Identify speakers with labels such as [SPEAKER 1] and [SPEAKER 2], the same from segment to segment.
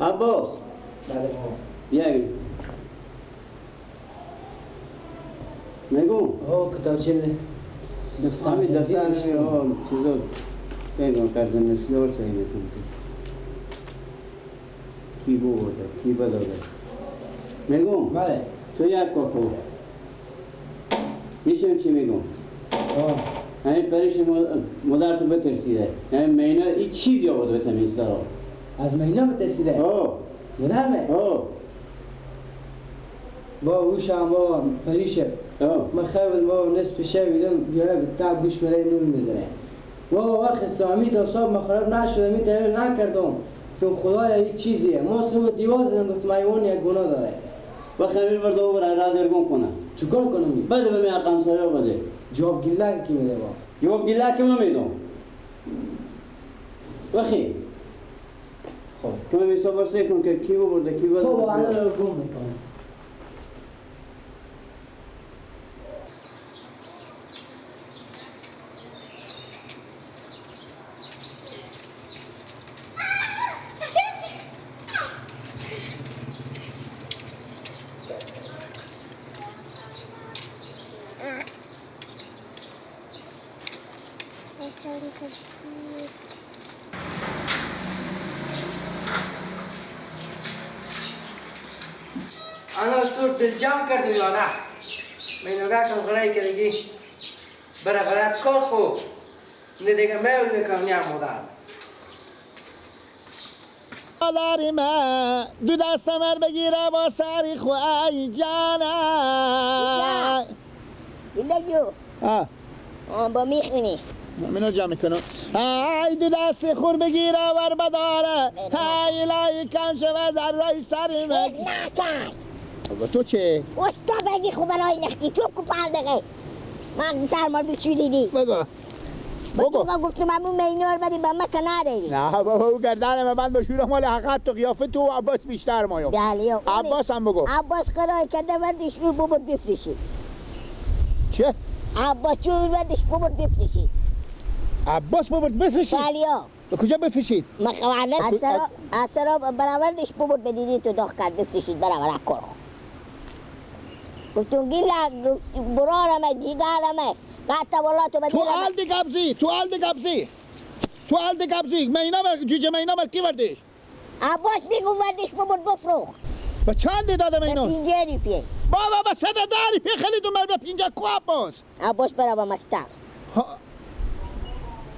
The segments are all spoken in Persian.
[SPEAKER 1] عباس.
[SPEAKER 2] بله بابا.
[SPEAKER 1] بیاین. میگم.
[SPEAKER 2] او کتابچه
[SPEAKER 1] دفتر همین دفتر چیزا سیما کردن نسلور سیما کنم کی بوده کی بداده. میگم.
[SPEAKER 2] بله.
[SPEAKER 1] تو یک کاکو میشم چی میگم؟ همین پریش مادر تو بترسیده. همین مینا این چیزی آورده به تمیز سرا.
[SPEAKER 2] از مینا بترسیده؟
[SPEAKER 1] آه.
[SPEAKER 2] مادر می؟
[SPEAKER 1] آه.
[SPEAKER 2] با اوش هم با پریشه. من خیلی با نصف شب دیدم بیاره به تا گوش برای نور میزنه. بابا وقت اسلامی تا صبح من خراب نشده می تغییر نکردم. تو خدایا این چیزیه. ما صبح دیوار زدم گفتم ایوان یک گناه داره.
[SPEAKER 1] وقت همین برده او برای را درگون کنه.
[SPEAKER 2] چیکار کنم؟
[SPEAKER 1] بده به می اقام سریا بده.
[SPEAKER 2] جواب گیله کی میده با؟
[SPEAKER 1] جواب گیله که من میدم. وقتی
[SPEAKER 2] خب
[SPEAKER 1] که من میسا کن که کی برده کی بده.
[SPEAKER 2] خب الان رو گم میکنم. انا تو دل جمع کردم یا نه؟ من نگاه کم غلای کردگی برای غلط کار خو نه دیگه میل میکنم نیم مادر
[SPEAKER 3] مادری من دو دست من بگیره با سری خو ای جانم
[SPEAKER 4] ایلا جو با میخونی
[SPEAKER 3] منو جمع میکنم. ای دو دست خور بگیره ور بداره ای لای کم شوه در سری من
[SPEAKER 4] نکن.
[SPEAKER 3] با تو چه؟
[SPEAKER 4] استا بگی خوب برای نختی تو کو پال دقیقه مغز سر مار بچی دیدی
[SPEAKER 3] بگو
[SPEAKER 4] بگو گفتم امون مینار بدی به من که نداری.
[SPEAKER 3] نه بابا او گردن من بند بشورم مال حقیقت تو قیافه تو و عباس بیشتر مایم.
[SPEAKER 4] بله
[SPEAKER 3] عباس هم بگو.
[SPEAKER 4] عباس قرار کرده وردش او ببرد بفروشی.
[SPEAKER 3] چه؟
[SPEAKER 4] عباس چون وردش ببرد بفروشی.
[SPEAKER 3] عباس ببرد بفروشی؟
[SPEAKER 4] بله.
[SPEAKER 3] به کجا بفروشید؟
[SPEAKER 4] من خبر ندارم. اثرا برآوردش ببرد به دیدی تو داغ کرد بفروشید برآورد کار. گفتم گیلا برارمه جیگارمه قطع والا تو بدی.
[SPEAKER 3] تو آلدی قبضی تو آلدی قبضی تو آلدی قبضی مینا جوجه مینا مر کی وردش؟
[SPEAKER 4] عباس میگو وردش ببرد بفروخ.
[SPEAKER 3] با چند دادم اینو؟
[SPEAKER 4] 50 روپیه.
[SPEAKER 3] بابا با 100 روپیه خیلی دو مر به 50 کو عباس؟
[SPEAKER 4] عباس برا با مکتب.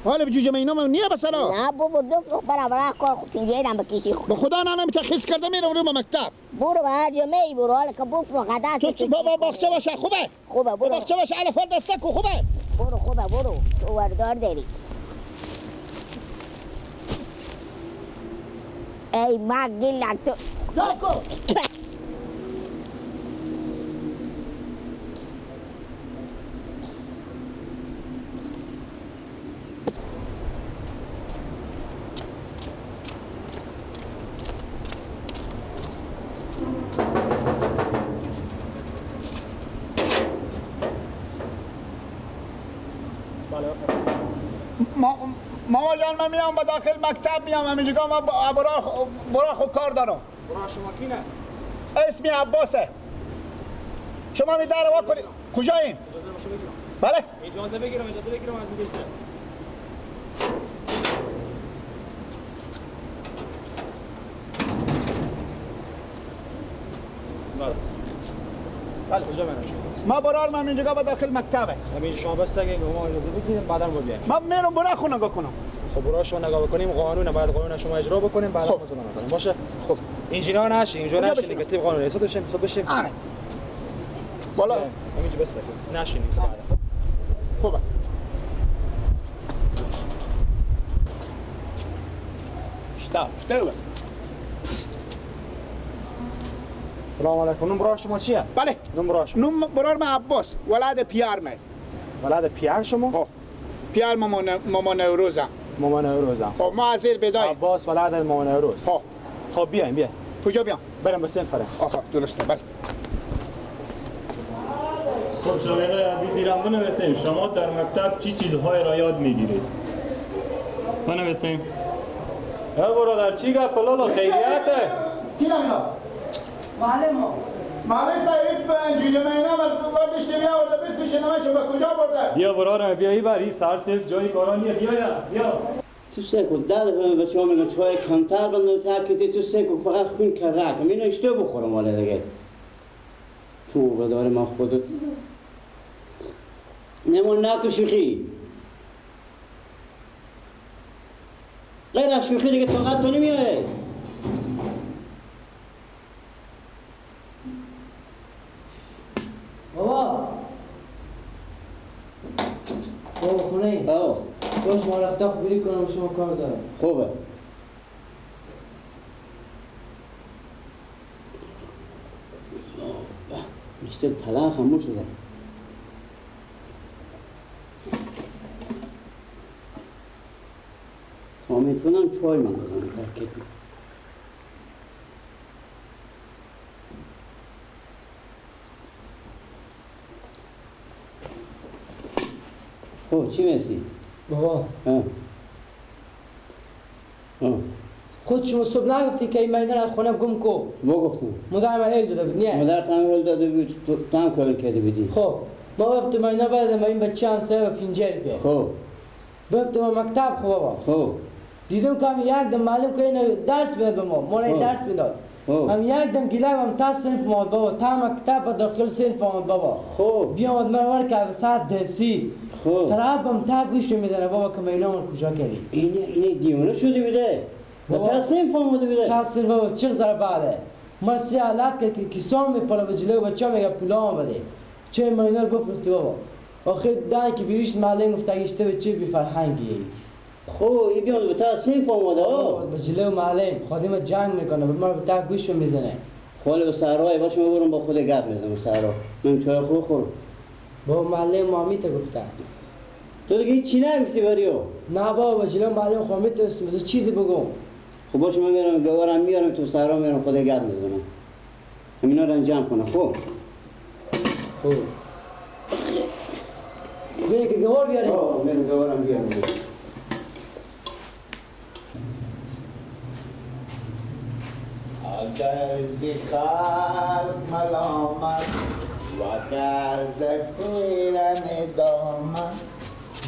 [SPEAKER 3] حالا به جوجه مینا من نیه بسرا.
[SPEAKER 4] نه بابا بفروخ برا برا کار خود 50 هم بکشی خود.
[SPEAKER 3] به خدا نه نمیته خیس کرده میرم رو به مکتب.
[SPEAKER 4] برو به هر جا می برو حالا که بفروخ عدد
[SPEAKER 3] تو بابا باغچه باشه خوبه.
[SPEAKER 4] خوبه برو.
[SPEAKER 3] باغچه باشه علف دسته کو خوبه.
[SPEAKER 4] برو خوبه برو تو وردار داری. ای مگیلک تو.
[SPEAKER 3] کو. ماما جان من میام با داخل مکتب میام همینجا ما برا خو کار دارم.
[SPEAKER 5] برا شما کینه؟
[SPEAKER 3] اسمی عباسه. شما می در وا کنید. کجایین؟
[SPEAKER 5] اجازه باشه بگیرم.
[SPEAKER 3] بله؟
[SPEAKER 5] اجازه بگیرم اجازه بگیرم از مدیر. بله.
[SPEAKER 3] بله
[SPEAKER 5] کجا برم؟
[SPEAKER 3] ما برار من اینجا با داخل مکتبه.
[SPEAKER 5] همین شما بس اگه ما اجازه بگیریم بعدا برو بیایم.
[SPEAKER 3] من میرم برا خونه نگاه کنم.
[SPEAKER 5] خب برا شما نگاه بکنیم قانونه باید قانون شما اجرا بکنیم بعدا خودتون نگاه کنیم. باشه؟
[SPEAKER 3] خب
[SPEAKER 5] اینجوری نشه اینجوری نشه دیگه طبق قانون حساب بشیم حساب بشیم.
[SPEAKER 3] آره. بالا
[SPEAKER 5] همینجا بس نشینیم بعدا.
[SPEAKER 3] خوبه. شتاف
[SPEAKER 5] سلام علیکم. نوم برار شما چیه؟
[SPEAKER 3] بله
[SPEAKER 5] نوم برار شما.
[SPEAKER 3] نوم برار من عباس ولد پیار من.
[SPEAKER 5] ولد پیار شما؟
[SPEAKER 3] خب پیار ماما نوروزم.
[SPEAKER 5] ماما نوروزم.
[SPEAKER 3] خب ما از زیر بدای.
[SPEAKER 5] عباس ولد ماما نوروز.
[SPEAKER 3] خب
[SPEAKER 5] خب بیایم بیایم.
[SPEAKER 3] کجا بیام؟
[SPEAKER 5] برم به صنف.
[SPEAKER 3] آها درسته بله.
[SPEAKER 6] خب شاگردای عزیز ایران بنویسیم شما در مکتب چی چیزهای را یاد میگیرید؟ بنویسیم. برادر چی گپ لالا خیریته؟
[SPEAKER 3] کی نمیدونم؟
[SPEAKER 2] معلم ها
[SPEAKER 3] معلم صاحب جوجه مینا برداشته بیاورده بسپشه نمشو به کجا برده؟
[SPEAKER 6] بیا برادرم بیا ای بر این سر صرف جای کارانیه بیا بیا
[SPEAKER 1] تو سکو ده دفعه بچه ها میگن چای کمتر بنده تاکیدی تو سکو فقط خون کرکم اینو اشتباه بخورم حالا دیگه تو بدار من خودت نمون نکو شوخی غیر از شوخی دیگه طاقت تو نمیاد
[SPEAKER 2] بابا بابا خونه ای باش مالختا خوبی کنم شما کار دارم
[SPEAKER 1] خوبه مثل طلا خاموش شده تا میتونم چای من دادم ترکیب خب چی میسی؟
[SPEAKER 2] بابا خود شما صبح نگفتی که این مینه را خونه گم کو
[SPEAKER 1] با گفتم
[SPEAKER 2] مادر من ایل داده بود نه
[SPEAKER 1] مادر تام ایل داده بود تو هم کار کرده بودی
[SPEAKER 2] خب ما گفتم مینه بعد ما این بچه هم سه و پنجره بیا
[SPEAKER 1] خب
[SPEAKER 2] گفتم مکتب خب بابا
[SPEAKER 1] خب
[SPEAKER 2] دیدم که هم یک دم معلوم که اینو درس میداد به ما ما درس میداد هم یک دم گیلم هم تا صنف آمد بابا تا مکتب داخل صنف آمد بابا
[SPEAKER 1] خب
[SPEAKER 2] بیامد من ور که ساعت درسی
[SPEAKER 1] خب
[SPEAKER 2] طرفم تا گوش میزنه بابا که مینا من کجا کردی
[SPEAKER 1] اینه دیوانه شده بوده تا صنف آمده بوده
[SPEAKER 2] تا صنف بابا چه ذره بعده مرسی حالت که کیسان میپاله به جلو بچه میگه پولا آمده چه مینا رو بفروختی بابا آخه دایی که بیریش معلم گفت اگه اشته به چه بی فرهنگی
[SPEAKER 1] خب این بیامد به تا صنف آمده
[SPEAKER 2] به جلو معلم خادم جنگ میکنه به ما به تا گوش میزنه
[SPEAKER 1] خاله به سهرای باشه من برم با خود گپ میزنم سهرا من چای خوب خور
[SPEAKER 2] بابا معلم مامیت گفته
[SPEAKER 1] تو دیگه هیچ چی نگفتی بریو
[SPEAKER 2] نه بابا جلو معلم خو میتونستم بذار چیزی بگم
[SPEAKER 1] خب باشه من میرم گوارم میارم تو سهرا میرم خود گپ میزنم همینا رو جمع کنم خب
[SPEAKER 2] خب بری که گوار بیاری
[SPEAKER 1] آه میرم گوارم بیارم
[SPEAKER 3] اگر ز خلق ملامت و گر ز پیر ندامت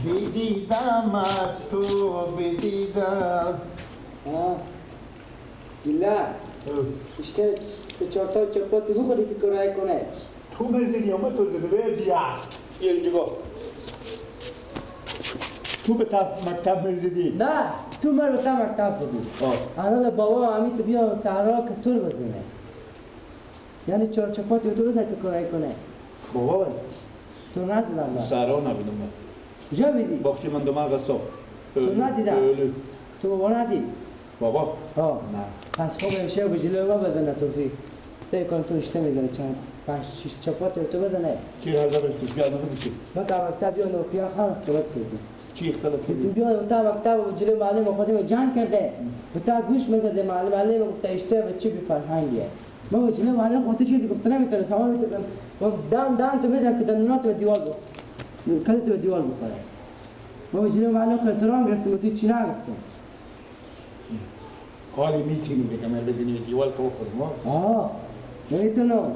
[SPEAKER 3] بدیدم از تو بدیدم
[SPEAKER 2] گیله اشته سه چهار تا چپاتی بخوری که کرایه کنه
[SPEAKER 3] تو مزدی یا من تو زدی یا یه اینجا تو به مکتب میزدی؟
[SPEAKER 2] نه تو من به مکتب زدی الان بابا همی تو بیا صحرا که تور بزنه یعنی چهار چپاتی تو بزن که کرایه کنه
[SPEAKER 3] بابا
[SPEAKER 2] تو نزدم من
[SPEAKER 3] صحرا نبینم من
[SPEAKER 2] کجا بیدی؟
[SPEAKER 3] باخچه من دماغ صاف
[SPEAKER 2] تو ندیدم تو بابا ندید؟
[SPEAKER 3] بابا؟
[SPEAKER 2] ها
[SPEAKER 3] نه
[SPEAKER 2] پس خب امشب به جلوی ما بزنه تو بی سه کن تو اشته میزنه چند 5 6 چپاتی تو بزنه
[SPEAKER 3] چی هر دفعه بیا نبودی
[SPEAKER 2] ما تا مکتب بیا نو پیا خام اختلاط کردی
[SPEAKER 3] چی اختلاط کردی؟
[SPEAKER 2] تو بیا تا مکتب جلوی معلم خودم جنگ کرده به تا گوش میزده معلم معلم گفته اشته بچه بی فرهنگیه ما به جلوی معلم خودت چیزی گفته نمیتونست اما دم دم تو میزن که دندونات به دیوار کلت به دیوار بخوره ما به جلوی معلم خود احترام گرفتیم و تو چی نگفتم
[SPEAKER 3] حالی میتونی به کمر بزنی به دیوار که بخوریم
[SPEAKER 2] آه نمیتونم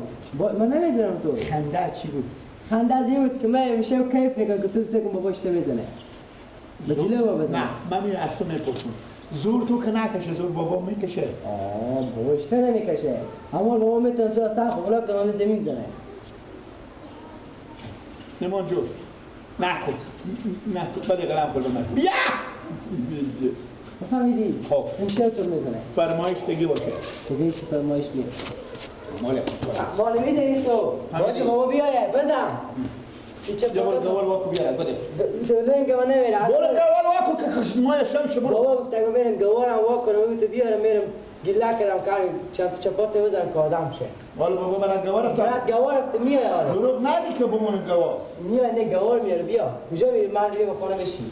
[SPEAKER 2] من نمیزنم تو
[SPEAKER 3] خنده چی بود؟
[SPEAKER 2] خنده از این بود که من همیشه کیف میکنم که تو سکن بابا اشته میزنه به جلو بابا بزنه
[SPEAKER 3] نه من این از تو میپرسم زور تو که نکشه زور بابا میکشه
[SPEAKER 2] آه بابا اشته نمیکشه اما بابا میتونه تو از سر خبلا کنه زمین زنه
[SPEAKER 3] نمان جور نکن نکن بده قلم خورده من بیا
[SPEAKER 2] فهمیدی؟
[SPEAKER 3] خب
[SPEAKER 2] امشب تو میزنه
[SPEAKER 3] فرمایش دیگه باشه
[SPEAKER 2] دیگه هیچ فرمایش نیست
[SPEAKER 3] مال
[SPEAKER 2] مال میزنی تو باشه بابا بیایه بزن
[SPEAKER 3] دوبار دوبار واکو بیاره بده
[SPEAKER 2] لنگ من نمیره
[SPEAKER 3] برو گوار واکو که خشمای شمش برو
[SPEAKER 2] بابا گفت اگه میرم گوارم واکنم تو بیارم میرم گله کردم کاری چند چپات بزن که آدم شه
[SPEAKER 3] حالا بابا برات گوار افتاد
[SPEAKER 2] برات گوار افتاد میای آره
[SPEAKER 3] دروغ ندی که بمونه گوار
[SPEAKER 2] میای نه گوار میاره بیا کجا میری من دیگه به خانه بشی